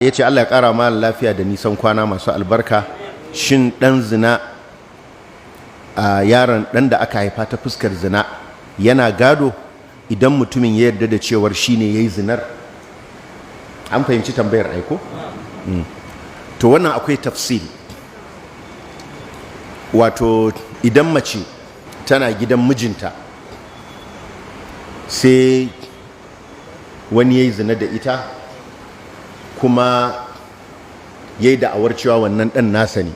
Ya ce Allah ya ƙara ma lafiya da nisan kwana masu albarka. Shin ɗan zina, a yaron ɗan da aka haifa ta fuskar zina, yana gado idan mutumin ya yarda da cewar shi ne ya yi zinar? An fahimci tambayar aiko? To, wannan akwai tafsil. Wato idan mace tana gidan mijinta, sai wani ya yi zina da ita, kuma ya yi da'awar cewa wannan ɗan nasa ne,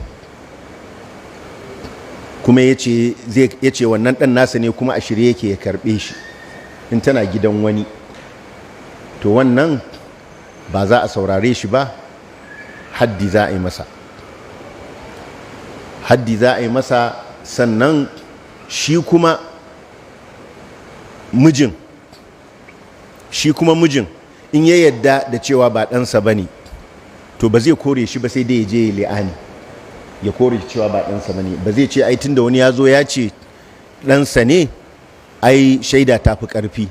kuma ya ce wannan ɗan nasa ne, kuma a shirye yake ya karɓe shi in tana gidan wani, to wannan ba za a saurare shi ba, haddi za a yi masa, haddi za a yi masa. Sannan shi kuma mijin in ya yadda da cewa ba ɗansa ba ne, to ba zai kore shi ba, sai dai ya je ya li'ani ya kore cewa ba ɗansa ba ne. Ba zai ce ai tunda wani ya zo ya ce ɗansa ne, ai shaida ta fi ƙarfi,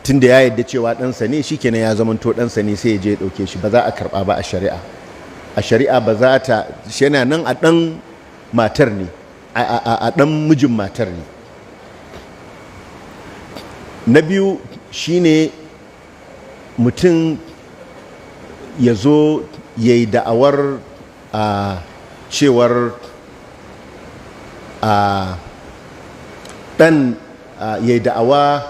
tunda ya yadda cewa ɗansa ne, shikenan ya zamanto ɗansa ne, sai ya je ya ɗauke shi. Ba za a karɓa ba a shari'a. A shari'a ba za ta, yana nan a ɗan matar ne, a ɗan mijin matar ne. Na biyu shine mutum ya zo ya yi da'awar a cewar a ɗan, ya yi da'awa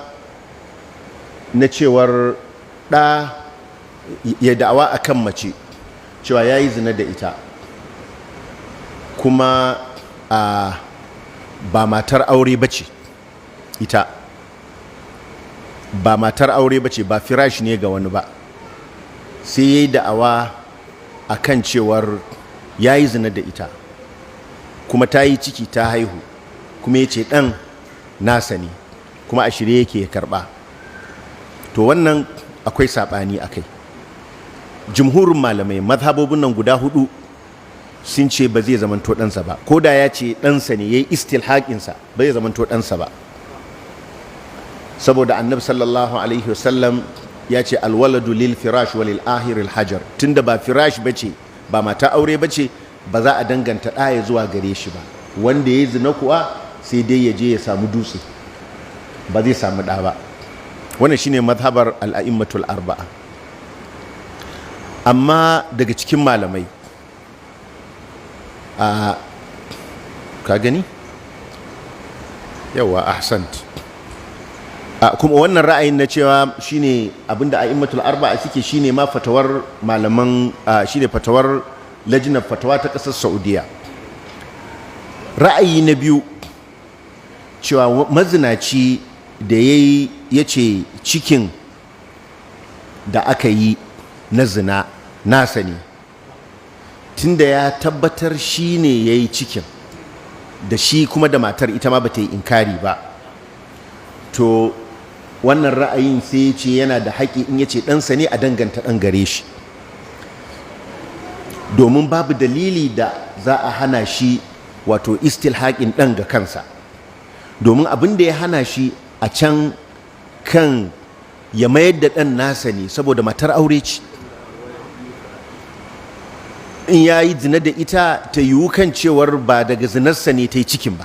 na cewar ɗa, ya da'awa a kan mace cewa ya yi zina da ita, kuma ba matar aure ba ce ita, ba matar aure ba ce, ba firash ne ga wani ba, sai ya yi da'awa a kan cewar ya yi zina da ita, kuma ta yi ciki, ta haihu, kuma ya ce ɗan nasa ne, kuma a shirye yake ya karɓa, to wannan akwai saɓani a kai. Jumhurin malamai, mazhabobin nan guda hudu, sun ce ba zai zamanto ɗansa ba. Ko da ya ce ɗansa ne, ya yi istilhaƙinsa, ba zai zamanto ɗansa ba, saboda Annabi sallallahu alaihi wasallam ya ce: "Alwaladu lil firash wa lil ahiril hajar." Tunda ba firash bace, ba mata aure bace, ba za a danganta ɗaya zuwa gare shi ba. Wanda ya zina kuwa sai dai ya je ya samu dutse, ba zai samu ɗa ba. Wannan shine mazhabar al'a'immatul arba'a. Amma daga cikin malamai a ka gani yawa, ahsant. Kuma wannan ra'ayin na cewa shine abinda a'immatul arba'a suke, shine ma fatawar malaman, shine fatawar lajinar fatawa ta ƙasar Saudiya. Ra'ayi na biyu cewa mazinaci da ya ce cikin da aka yi na zina nasa ne, tunda ya tabbatar shi ne ya yi cikin da shi, kuma da matar ita ma ba ta yi inkari ba, to wannan ra'ayin sai ya ce yana da haƙi in ya ce ɗansa ne, a danganta ɗan gare shi, domin babu dalili da za a hana shi wato istilhaƙin ɗan ga kansa, domin abin da ya hana shi a can kan ya mayar da ɗan nasa ne saboda matar aure ce. In ya yi zina da ita, ta yiwu kan cewar ba daga zinarsa ne ta yi cikin ba,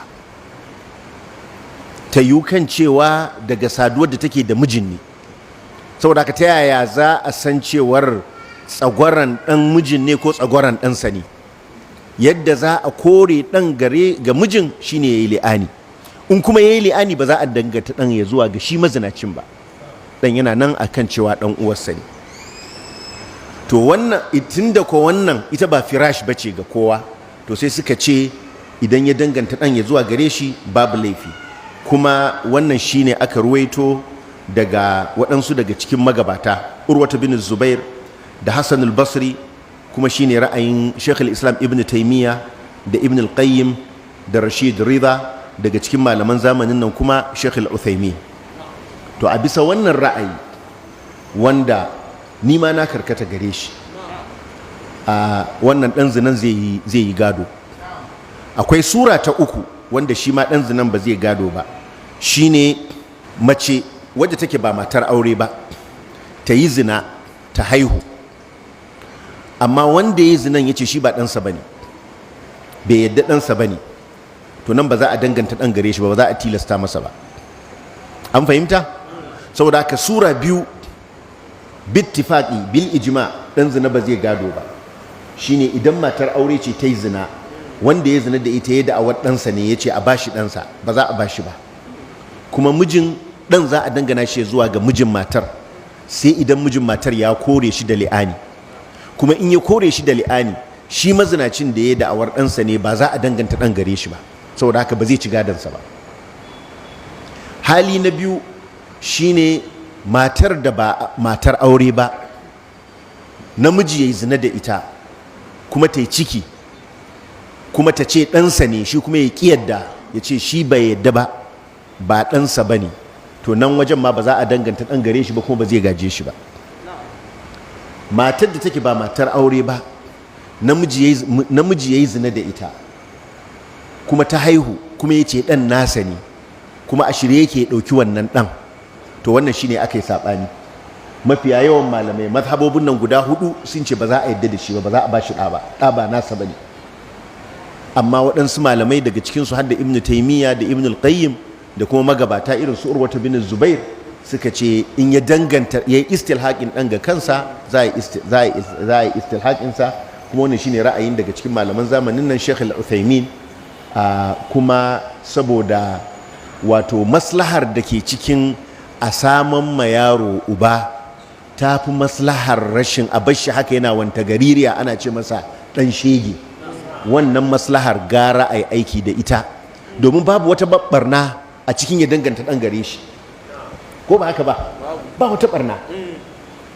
ta yiwu kan cewa daga saduwar da take da mijin ne. Saboda haka ta yaya za a san cewar tsagwaran ɗan mijin ne ko tsagwaran ɗansa ne? Yadda za a kore ɗan gare ga mijin shine ya yi li'ani. In kuma ya yi li'ani, ba za a dangata ɗan ya zuwa ga shi mazinacin ba, ɗan yana nan a kan cewa ɗan uwarsa ne. To wannan, tun da ko wannan ita ba firash ba ce ga kowa, to sai suka ce idan ya danganta ɗan ya zuwa gare shi, babu laifi. Kuma wannan shine aka ruwaito daga waɗansu daga cikin magabata, Urwata bin Zubair da Hassan al-Basri, kuma shine ra'ayin Sheikh islam Ibn Taimiyya da Ibn al-Qayyim da Rashid Rida, daga cikin malaman zamanin nan kuma Sheikh al-Uthaymin. To a bisa wannan ra'ayi, wanda ni ma na karkata gare shi, a wannan ɗan zinan zai yi gado. Akwai sura ta uku wanda shi ma ɗan zinan ba zai gado ba, shine mace wadda take ba matar aure ba ta yi zina ta haihu. Amma wanda ya yi zinan ya ce shi ba ɗansa ba ne, bai yadda ɗansa ba ne, to nan ba za a danganta ɗan gare shi ba, ba za a tilasta masa ba. An fahimta? Saboda haka sura biyu, bittifaqi bil ijma, ɗan zina ba zai gado ba. Shine idan matar aure ce ta yi zina, wanda ya zina da ita ya da'awar ɗansa ne, ya ce a bashi ɗansa, ba za a bashi ba. Kuma mijin ɗan za a dangana shi zuwa ga mijin matar, sai idan mijin matar ya kore shi da li'ani. Kuma in ya kore shi da li'ani, shi mazinacin da ya da'awar ɗansa ne, ba za a danganta ɗan gare shi ba. Saboda haka ba zai ci gadonsa ba. Hali na biyu shine matar da ba matar aure ba, namiji ya yi zina da ita kuma ta yi ciki, kuma ta ce ɗansa ne, shi kuma ya ƙi yadda, ya ce shi bai yadda ba, ba ɗansa ba ne. To nan wajen ma ba za a danganta ɗan gare shi ba, kuma ba zai gaje shi ba. Matar da take ba matar aure ba, namiji ya yi zina da ita kuma ta haihu, kuma ya ce ɗan nasa ne, kuma a shirye yake ya ɗauki wannan ɗan, to wannan shine aka yi saɓani. Mafiya yawan malamai mazhabobin nan guda hudu sun ce ba za a yadda da shi ba, ba za a ba shi ɗa ba, ɗa ba nasa ba ne. Amma waɗansu malamai daga cikinsu, har da Ibn Taimiyya da Ibn al-Qayyim da kuma magabata irin su Urwata bin Zubair, suka ce in ya danganta, ya yi istilhaƙin ɗan ga kansa, za a yi istilhaƙinsa. Kuma wannan shine ra'ayin daga cikin malaman zamanin nan, Sheikh Al-Uthaymin. Kuma saboda wato maslahar da ke cikin a saman ma yaro uba ta fi maslahar rashin a bashi haka yana wanta gaririya ana ce masa ɗan shege. Wannan maslahar gara a yi aiki da ita, domin babu wata barna a cikin ya danganta ɗan gare shi, ko ba haka ba? Ba wata barna.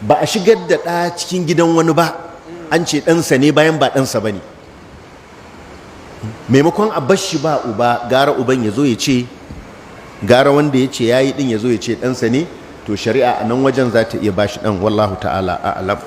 Ba a shigar da ɗa cikin gidan wani ba, an ce ɗansa ne bayan ba ɗansa ba ne. Maimakon a bashi ba uba, gara uban ya zo ya ce, gara wanda ya ce ya yi ɗin ya zo ya ce ɗansa ne, to shari'a a nan wajen za ta iya bashi ɗan. Wallahu ta'ala a'lam.